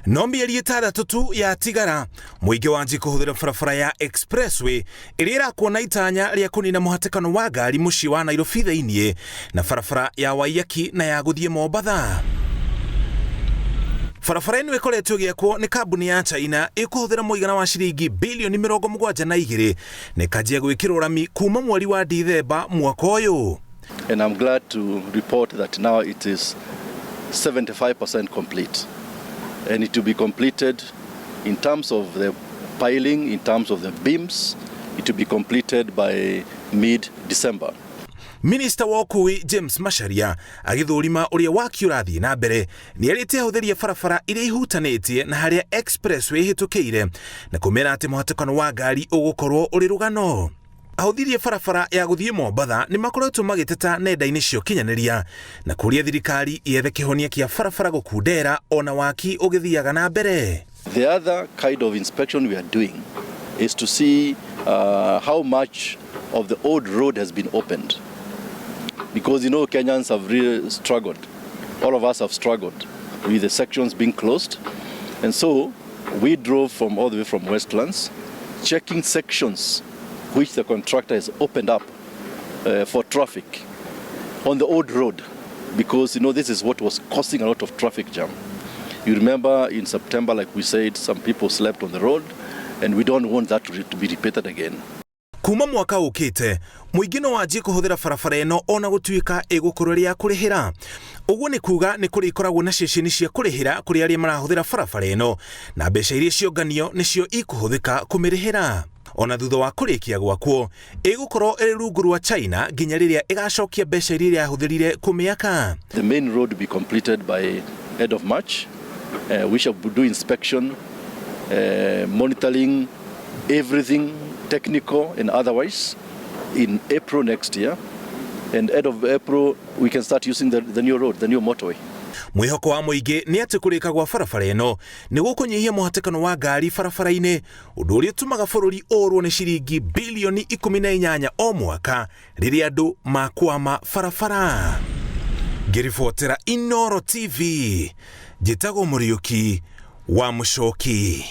No mĩeri ĩtandatũ tu yatigara mũingĩ wanjie kũhũthĩra barabara ya expressway ĩrĩa ĩrakwo na itanya rĩa kũnina mũhatĩkano wa ngari mũciĩ wa Nairobi thĩinĩ na barabara ya Waiyaki na ya gũthiĩ Mombatha. Barabara ĩno ĩkoretwo ĩgĩakwo nĩ kambuni ya China ĩkũhũthĩra mũigana wa ciringi bilioni 72 na ĩkanjia gwĩkĩrwo rami kuma mweri wa Dithemba mwaka ũyũ. And I'm glad to report that now it is 75% complete. And it will be completed in terms of the piling, in terms of the beams, it will be completed by mid-December. Minista wa ũkui James Macharia agĩthũrima ũrĩa waki ũrathiĩ na mbere nĩ erĩte ahũthĩri a barabara iria ihutanĩtie na harĩa expressway ĩhĩtũkĩire na kũmera atĩ mũhatĩkano wa ngari ũgũkorwo ũrĩ rũgano. Ahũthĩri a barabara ya gũthiĩ Mombatha nĩ makoretwo magĩteta nenda-inĩ cia ũkinyanĩria na kũria thirikari yethe kĩhonia kĩa barabara gũkundera ona waki ũgĩthiaga na mbere. The other kind of inspection we are doing is to see how much of the old road has been opened. Because Kenyans have really struggled. All of us have struggled with the sections being closed. And so we drove from all the way from Westlands, checking sections which the contractor has opened up for traffic on the old road, because this is what was causing a lot of traffic jam. You remember in September, like we said, some people slept on the road, and we don't want that to be repeated again. Kuma mwaka ũkĩte mũingĩ no wanjie kũhũthĩra barabara ĩno ona gũtuĩka ĩgũkorwo ĩrĩ ya kũrĩhĩra. Ũguo nĩ kuga nĩ kũrĩkoragwo na ceceni cia kũrĩhĩra kũrĩ arĩa marahũthĩra barabara ĩno, na mbeca iria cionganio nĩcio ikũhũthĩka kũmĩrĩhĩra. Ona thutha wa kũrĩkia gwakwo ĩgũkorwo ĩrĩ rungu rwa China nginya rĩrĩa ĩgacokia mbeca iria ĩrahũthĩrire kũmĩaka. The main road will be completed by end of March. We shall do inspection, monitoring everything technical and otherwise in April next year. And end of April, we can start using the new road, the new motorway. Mwĩhoko wa mũingĩ nĩ atĩ kũrĩka gwa barabara ĩno nĩ gũkũnyihia mũhatĩkano wa ngari barabara-inĩ, ũndũ ũrĩa ũtũmaga bũrũri ũrwo nĩ ciringi bilioni 18 o mwaka rĩrĩa andũ makwama barabara. Ngĩribotera Inooro TV, njĩtagwo Mũriũki wa Mũcoki.